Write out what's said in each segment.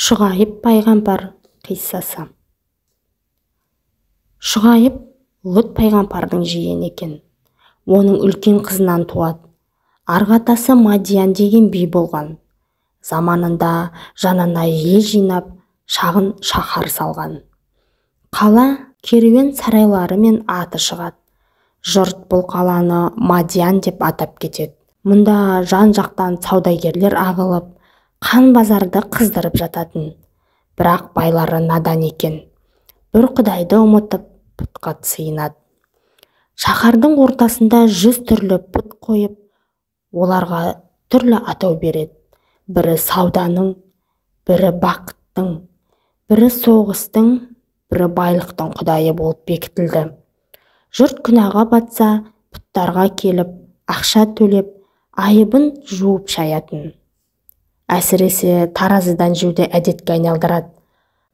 Шұғайып пайғамбар қиссасы. Шұғайып Лұт пайғамбардың жиені екен. Оның үлкен қызынан туады. Арғы атасы Мадиян деген би болған. Заманында жанына ел жинап, шағын шаһар салған. Қала керуен сарайларымен аты шығады. Жұрт бұл қаланы Мадиян деп атап кетеді. Мұнда жан-жақтан саудагерлер ағылып, қан базарды қыздырып жататын. Бірақ байлары надан екен. Бір құдайды ұмытып, пұтқа сыйынады. Шаһардың ортасында 100 түрлі пұт қойып, оларға түрлі атау береді. Бірі сауданың, бірі бақыттың, бірі соғыстың, бірі байлықтың құдайы болып бекітілді. Жұрт күнәға батса, пұттарға келіп, ақша төлеп, айыбын жуып шаятын. Әсіресе таразыдан жеуді әдетке айналдырады.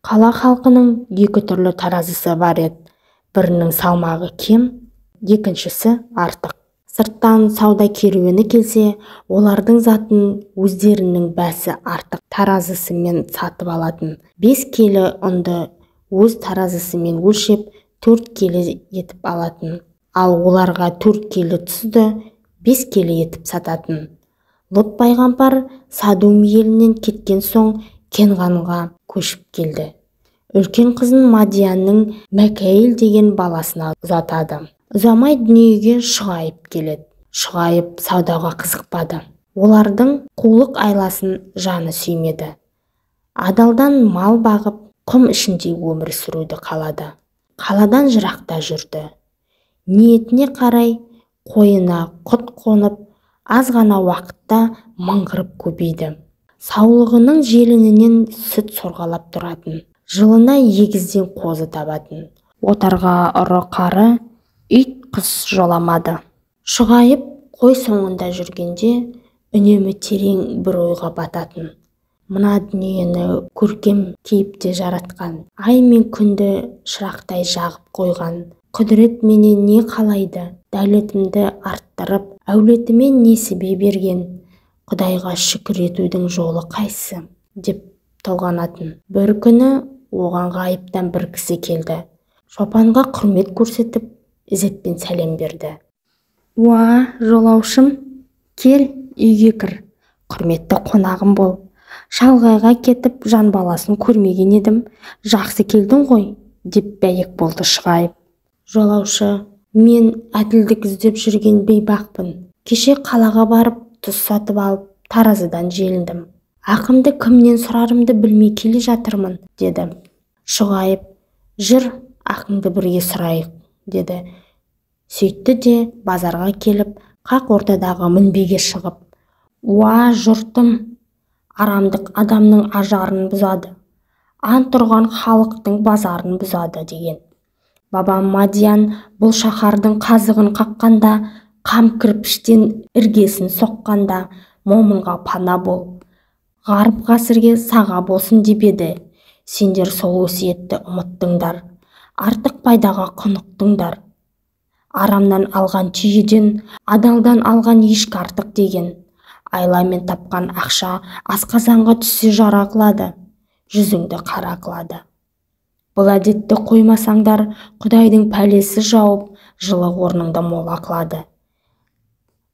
Қала халқының екі түрлі таразысы бар еді. Бірінің салмағы кем, екіншісі артық. Сырттан сауда керуені келсе, олардың затын өздерінің бәсі артық таразысымен сатып алатын. 5 келі ұнды өз таразысымен өлшеп, 4 келі етіп алатын. Ал оларға 4 келі тұзды 5 келі етіп сататын. Лұт пайғамбар Садум елінен кеткен соң Кенғанға көшіп келді. Үлкен қызын Мадиянның Мәкәйіл деген баласына ұзатады. Ұзамай дүниеге Шұғайып келеді. Шұғайып саудаға қызықпады. Олардың қулық айласын жаны сүймеді. Адалдан мал бағып, құм ішінде өмір сүруді қалады. Қаладан жырақта жүрді. Ниетіне қарай қойына құт қонып, аз ғана уақытта мыңғырып көбейді. Саулығының желінінен сүт сорғалап тұратын. Жылына егізден қозы табатын. Отарға ұры-қары, ит құс жоламады. Шұғайып қой соңында жүргенде үнемі терең бір ойға бататын. Мына дүниені көркем кейіпте жаратқан, ай мен күнді шырақтай жағып қойған құдірет менен не қалайды? Дәулетімді арттырып, әулетіме несібе берген Құдайға шүкір етудің жолы қайсы? Деп толғанатын. Бір күні оған ғайыптан бір кісі келді. Шопанға құрмет көрсетіп, ізетпен сәлем берді. Уа, жолаушым, кел, үйге кір, құрметті қонағым бол. Шалғайға кетіп, жан баласын көрмеген едім, жақсы келдің ғой, деп бәйек болды Шұғайып. Жолаушы, мен әділдік іздеп жүрген бейбақпын. Кеше қалаға барып, тұз сатып алып, таразыдан желіндім. Ақымды кімнен сұрарымды білмей келе жатырмын, деді. Шұғайып, жүр, ақыңды бірге сұрайық, деді. Сөйтті де базарға келіп, қақ ортадағы мінбеге шығып, уа, жұртым, арамдық адамның ажарын бұзады, ант ұрған халықтың базарын бұзады деген. Бабам Мадиян бұл шаһардың қазығын қаққанда, қам кірпіштен іргесін соққанда, момынға пана бол, ғарып ғасырге саға болсын деп еді. Сендер сол өсиетті ұмыттыңдар, артық пайдаға құнықтыңдар. Арамнан алған түйеден, адалдан алған ешкі артық деген. Айламен тапқан ақша асқазанға түссе жара қылады, жүзіңді қара қылады. Бұл әдетті қоймасаңдар, Құдайдың пәлесі жауып, жылы орныңды мола қылады.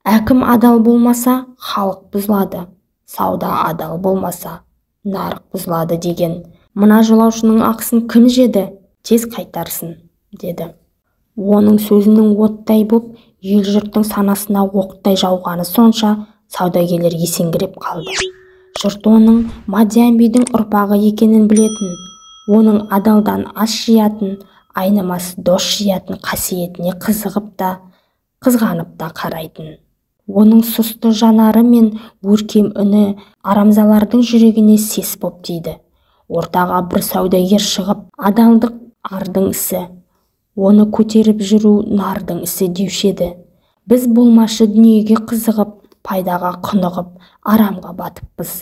Әкім адал болмаса, халық бұзылады. Сауда адал болмаса, нарық бұзылады деген. Мына жолаушының ақысын кім жеді? Тез қайтарсын, деді. Оның сөзінің оттай боп, ел жұрттың санасына оқтай жауғаны сонша, саудагерлер есеңгіреп қалды. Жұрт оның Мадиян бидің ұрпағы екенін білетін, оның адалдан ас жиятын, айнымас дос жиятын қасиетіне қызығып та, қызғанып та қарайтын. Оның сұсты жанары мен өркем үні арамзалардың жүрегіне сес боп тиді. Ортаға бір саудагер шығып, адалдық ардың ісі, оны көтеріп жүру нардың ісі деуші еді. Біз болмашы дүниеге қызығып, пайдаға құнығып, арамға батыппыз.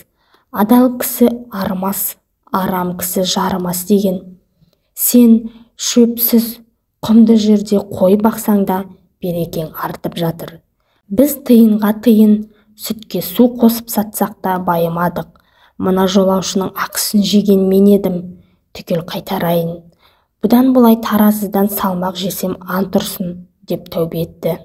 Адал кісі арымас, арам кісі жарымас деген. Сен шөпсіз құмды жерде қой бақсаң да берекең артып жатыр. Біз тиынға тиын, сүтке су қосып сатсақ та байымадық. Мына жолаушының ақысын жеген мен едім, түгел қайтарайын. Бұдан былай таразыдан салмақ жесем ант ұрсын, деп тәубе етті.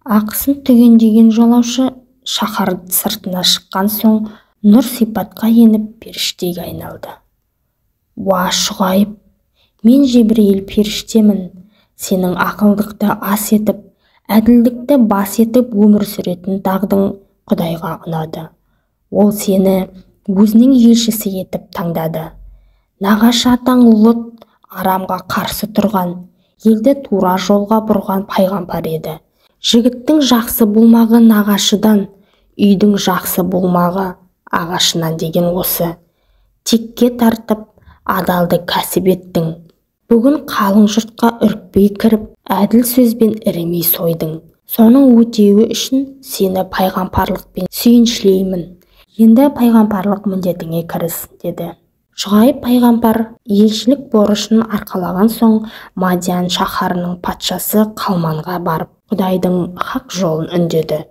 Ақысын түгендеген жолаушы шаһар сыртына шыққан соң нұр сипатқа еніп періштеге айналды. Уа, Шұғайып, мен Жебірейіл періштемін. Сенің ақылдықты ас етіп, әділдікті бас етіп өмір сүретін дағдың Құдайға ұнады. Ол сені өзінің елшісі етіп таңдады. Нағашы атаң Лұт арамға қарсы тұрған, елді тура жолға бұрған пайғамбар еді. Жігіттің жақсы болмағы нағашыдан, үйдің жақсы болмағы ағашынан деген осы. Текке тартып, адалды кәсіп еттің. Бүгін қалың жұртқа үрікпей кіріп, әділ сөзбен ірімей сойдың. Соның өтеуі үшін сені пайғамбарлықпен сүйіншілеймін. Енді пайғамбарлық міндетіңе кіріс, деді. Шұғайып пайғамбар елшілік борышын арқалаған соң Мадиян шаһарының патшасы Қалманға барып, Құдайдың хақ жолын үндеді.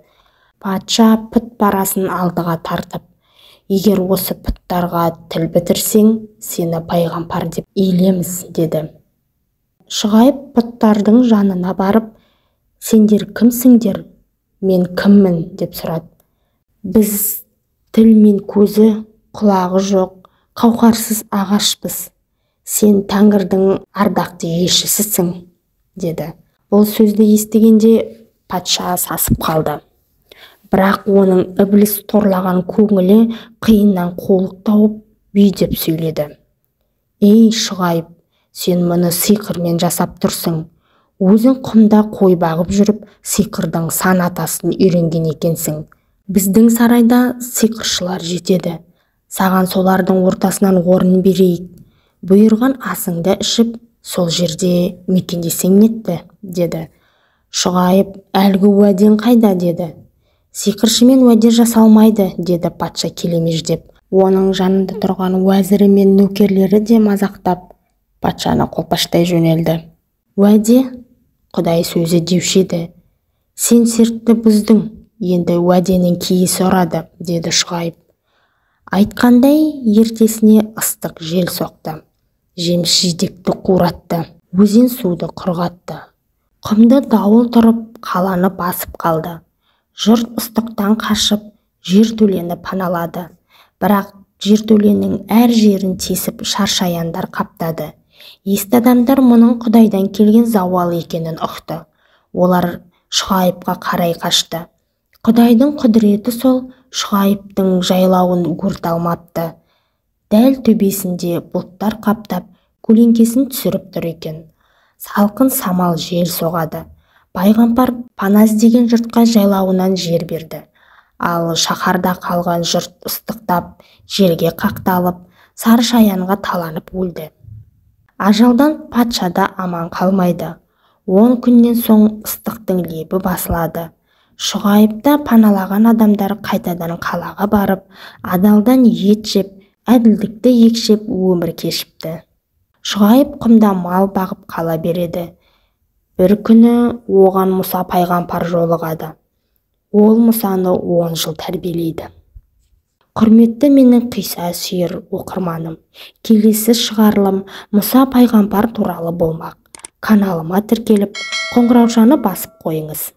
Патша пұт парасын алдыға тартып, егер осы пұттарға тіл бітірсең, сені пайғамбар деп елеміз, деді. Шұғайып пұттардың жанына барып, сендер кімсіңдер, мен кіммін, деп сұрады. Біз тіл мен көзі, құлағы жоқ, қауқарсыз ағашпыз. Сен тәңірдің ардақты елшісісің, деді. Бұл сөзді естігенде патша сасып қалды. Бірақ оның ібіліс торлаған көңілі қиыннан қулық тауып, бүй деп сөйледі. Ей, Шұғайып, сен мұны сиқырмен жасап тұрсың. Өзің құмда қой бағып жүріп, сиқырдың сан атасын үйренген екенсің. Біздің сарайда сиқыршылар жетеді. Саған солардың ортасынан орын берейік. Бұйырған асыңды ішіп, сол жерде мекендесең нетті, деді. Шұғайып, әлгі уәдең қайда, деді. Сиқыршымен уәде жасалмайды, деді патша келемеждеп. Оның жанында тұрған уәзірі мен нөкерлері де мазақтап, патшаны қолпаштай жөнелді. Уәде, Құдай сөзі деуші еді. Сен сертті бұздың, енді уәденің кейісі ұрады, деді Шұғайып. Айтқандай ертесіне ыстық жел соқты. Жеміс-жидекті қуратты, өзен суды құрғатты. Құмды дауыл тұрып, қаланы басып қалды. Жұрт ыстықтан қашып, жертөлені паналады. Бірақ жертөленің әр жерін тесіп шаршаяндар қаптады. Есті адамдар мұның Құдайдан келген зауал екенін ұқты. Олар Шұғайыпқа қарай қашты. Құдайдың құдіреті сол, Шұғайыптың жайлауын өрт алмапты. Дәл төбесінде бұлттар қаптап, көлеңкесін түсіріп тұр екен. Салқын самал жел соғады. Пайғамбар пана іздеген жұртқа жайлауынан жер берді. Ал шаһарда қалған жұрт ыстықтап, желге қақталып, сары шаянға таланып өлді. Ажалдан патша да аман қалмайды. 10 күннен соң ыстықтың лебі басылады. Шұғайыпта паналаған адамдар қайтадан қалаға барып, адалдан ет жеп, әділдікті екшеп өмір кешіпті. Шұғайып құмда мал бағып қала береді. Бір күні оған Мұса пайғамбар жолығады. Ол Мұсаны 10 жыл тәрбиелейді. Құрметті менің қисса сүйер оқырманым, келесі шығарылым Мұса пайғамбар туралы болмақ. Каналыма тіркеліп, қоңыраушаны басып қойыңыз.